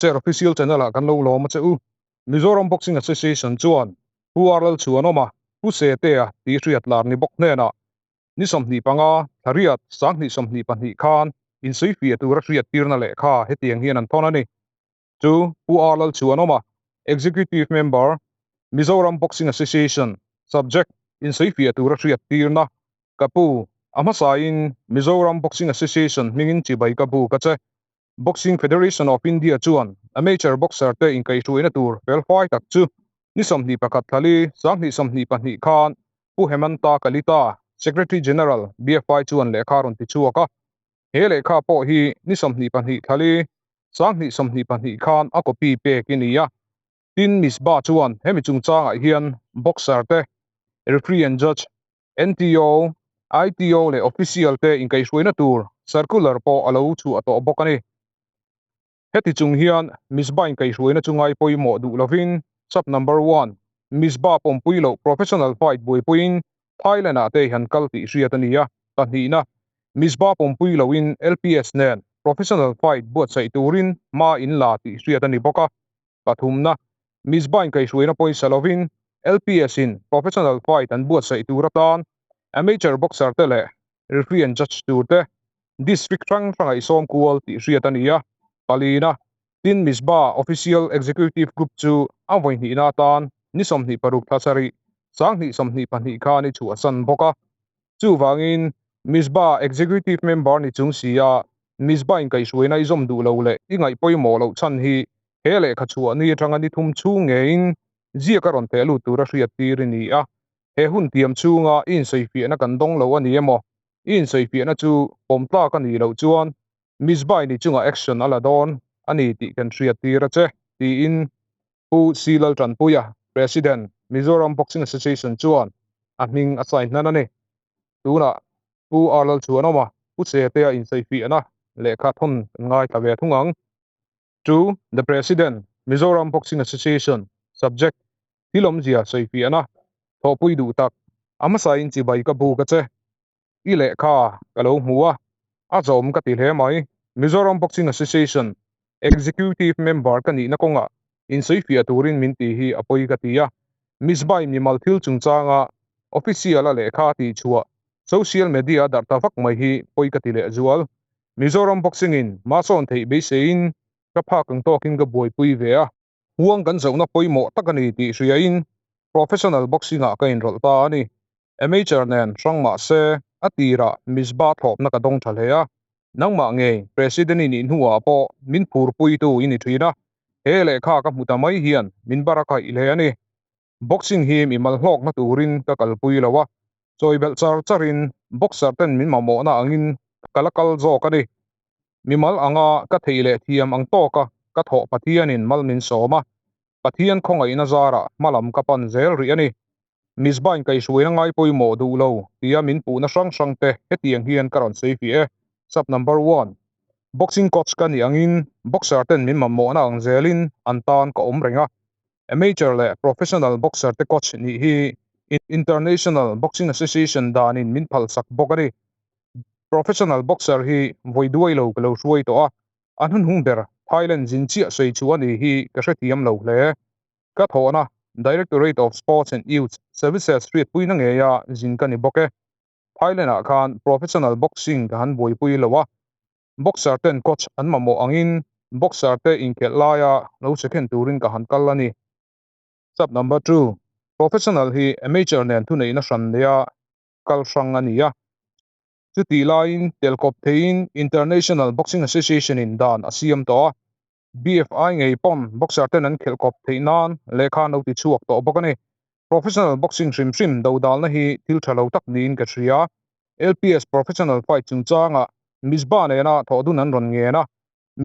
Chair Official Channel ah kan lo lawm a che u. Mizoram Boxing Association chuan Pu Arlal Chhuanawma, Pu Setea tih hriat lar ni bawk hnenah ni 25, thla riat, 2022 khan insawifiah tura hriat tirna lehkha hetiang hian an thawn a ni. Chu Pu Arlal Chhuanawma, Executive Member, Mizoram Boxing Association, Subject, Insawifiah tura hriat tirna, Ka pu, a hmasain Mizoram Boxing Association hmingin chibai ka buk a che. Boxing Federation of India chuan amateur boxer te inkaihhruaina tur fel fai tak chu ni 21 thlali 2022 khan Pu Hemanta Kalita, Secretary General, BFI chuan lehkha a rawn ti chhuak a. He lehkha pawh hi ni 22 thlali 2022 khan a copy pek i ni a. Tin, Misbah chuan hemi chungchangah hian boxer te, referee and judge, NTO, ITO leh official te inkaihhruaina tur circular pawh a lo chhuah tawh bawk a ni. Heti chung hian Misbah inkaihhruaina chu ngai pawimawh duh lovin sub number one Misbah pawmpui loh professional fight buaipuiin Thailand ah te han kal tih hriat a ni a, pahnihna Misbah pawmpui lohin LPS nen professional fight buatsaih turin hma in la tih hriat a ni bawk a. Pathumna, Misbah inkaihhruaina pawisa lovin LPS in professional fight an buatsaih tur atan amateur boxer te leh referee and judge tur te district hrang hrang a i sawm kual tih hriat a ni a. Palina, tin Misbah official executive group chu a vawi hnihna atan ni 26 thla sarih 2022 khan i chhuahsan bawk a. Chuvangin Misbah executive member ni chung si a Misbah inkaihhruaina i zawm duh lo leh i ngaih pawimawh loh chhan hi he lehkha chhuah ni atanga ni thum chhung ngeiin ziak a rawn theh lut tura hriat tir i ni a. He hun tiam chhunga i insawifiahna kan dawng lo a ni emaw, i insawifiahna chu pawm tlak a nih loh chuan Misbah ni chungah action a la dawn a ni tih kan hriat tir a che, tiin Pu C Laltanpuia, President, Mizoram Boxing Association chuan a hming a sign hnan a ni. Tunah Pu R Lalchhuanawma, Pu Chetea insawifiahna lehkha thawn kan ngaithla ve thung ang. To the President, Mizoram Boxing Association, Subject, Thil awmzia sawifiahna, thawhpui duh tak, a hmasain chibai ka buk a che. I lehkha ka lo hmu a, a zawm ka ti hle mai. Mizoram Boxing Association Executive Member ka nihna kawngah insawifiah turin min ti hi a pawi ka ti a. Misbah mimal thil chungchanga official-a lehkha tihchhuah social media darh ta vak mai hi pawi ka ti lehzual. Mizoram Boxing-in hmasawn theih beiseiin ka phak ang tawkin ka buaipui ve a. Huang kan zohna pawimawh tak a ni tih hriain professional boxing-ah ka inrawlh ta a ni. Amateur nen hrang mah se a tirah Misbah thlawpna ka dawng tha hle a. Nangmah ngei President i nih hnuah pawh min phurpuitu i ni thin a, he lehkha ka hmu ta mai hian min bar a kaih hle a ni. Boxing hi mi mal hlawkna turin ka kalpui lo a, chawi belh char charin boxer ten min mamawhna angin ka la kal zawk a ni. Mimal anga ka theih leh thiam ang tawka ka thawh Pathianin mal min sawm a, Pathian khawngaihna zarah hmalam ka pan zel rih a ni. Misbah-in kaihhruaina ngai pawimawh duh lo tia min puhna hrang hrang te hetiang hian ka rawn sawi fih e. Sub number one, Boxing coach ka nih angin boxer ten min mamawhna ang zelin an tan ka awm reng a. Amateur leh professional boxer te coach nih hi International Boxing Association danin min phalsak bawk a ni. Professional boxer hi vawi duai lo ka lo hruai tawh a, a hnuhnung ber Thailand zin chiah sawi chu a ni hi ka hrethiam lo hle. Ka thawhna Directorate of Sports and Youth Services hriatpuina ngeia zin ka ni bawk e. Thailand ah khan professional boxing ka han buaipui lo a, boxer ten coach an mamawh angin boxer te inkhelh laia lo second turin ka han kal a ni. Sub number two, Professional hi amateur nen thuneihna hran neia kal hrang a ni a. Chutih laiin telkawp theiin International Boxing Association in dan a siam tawh a, BFI ngei pawn boxer ten an khelh kawp theih nan lehkha an lo ti chhuak tawh bawk a ni. Professional boxing hrim hrim dodalna hi thil tha lo tak niin ka hria. LPS professional fight chungchangah Misbah nena thawhdun an rawn ngen a,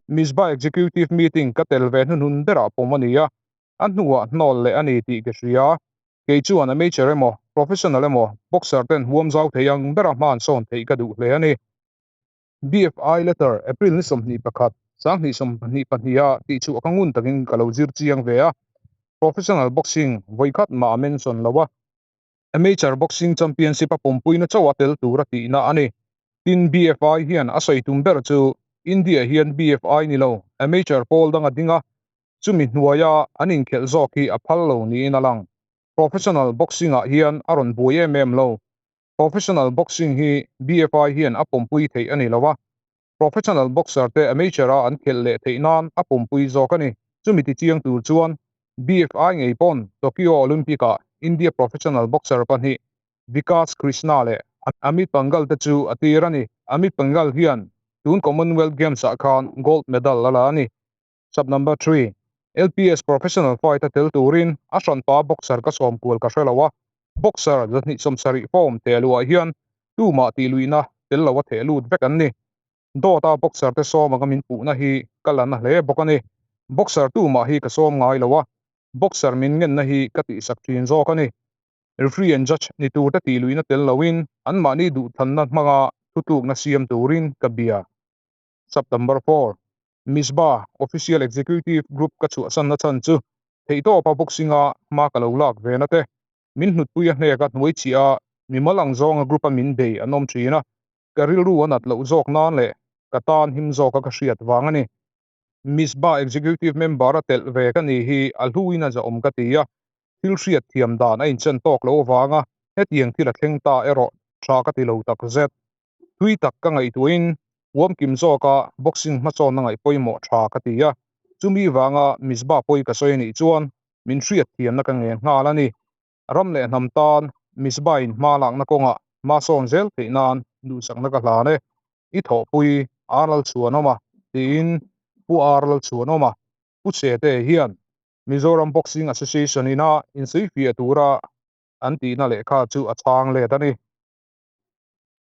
Misbah executive meeting ka tel ve hnuhnun berah pawm a ni a, a hnuah hnawl leh a ni tih ka hria. Kei chuan amateur emaw, professional emaw boxer ten huam zau thei ang bera hma an sawn theih ka duh hle a ni. BFI letter April ni 21, 2022 a tih chu a ka ngun takin ka lo zir chiang ve a, professional boxing vawikhat mah a mention lo a, amateur boxing championship a pawmpuina chauh a tel tur a tihna a ni. Tin, BFI hian a sawi tum ber chu. India hian BFI ni lo, amateur pawl dang a ding a, chumi hnuaia an inkhelh zawk hi a phal lo niin a lang. Professional boxing ah hian a rawn buai em em lo. Professional boxing hi BFI hian a pawmpui theih a ni lo a, professional boxer te amateur a an khelh leh theih nan a pawmpui zawk a ni. Chumi tichiang tur chuan BFI ngei pawn Tokyo Olympic ah India professional boxer pahnih Vikas Krishna leh Amit Panghal te chu a tir a ni. Amit Panghal hian tun Commonwealth Games ah khan gold medal a la a ni. Sub number 3, LPS professional fight a tel turin a hranpa boxer ka sawm kual ka hre lo a, boxer 270 form teh luah hian tumah tih luihna tel lo a theh lut vek an ni. Dawta boxer te sawm anga min puhna hi ka la na hle bawk a ni. Boxer tumah hi ka sawm ngai lo a, boxer min ngenna hi ka tihsak thin zawk a ni. Referee and judge ni tur te tih luihna tel loin anmahni duhthanna hmanga thutlukna siam turin ka bia. September 4, Misbah Official Executive Group ka chhuahsanna chhan chu theihtawpa boxing-a hma ka lo lak ve na te, min hnutpui a hneka hnuai chiah a mimal ang zawnga group-a min bei an awm thin a, ka rilru a nat loh zawk nan leh ka tan him zawka ka hriat vang a ni. Misbah Executive Member a telh ve ka ni hi a hluin a zahawm ka ti a, thil hriat thiam dan a inchen tawk loh avanga hetiang thil a thleng ta erawh tha ka ti lo takzet. Tui tak ka ngaihtuahin huamkim zawka boxing hmasawnna ngaih pawimawh tha ka ti a, chumi vanga Misbah pawi ka sawi anih chuan min hriat thiamna ka ngen nghal a ni. Ram leh hnam tan Misbah in hma lakna kawngah hma sawn zel theih nan duhsakna ka hlan e. I thawhpui Ar Lalchhuanawma tiin Pu Ar Lalchhuanawma, Pu Chete hian Mizoram Boxing Association ina insawifiah tura an tihna lehkha chu a chhang let a ni.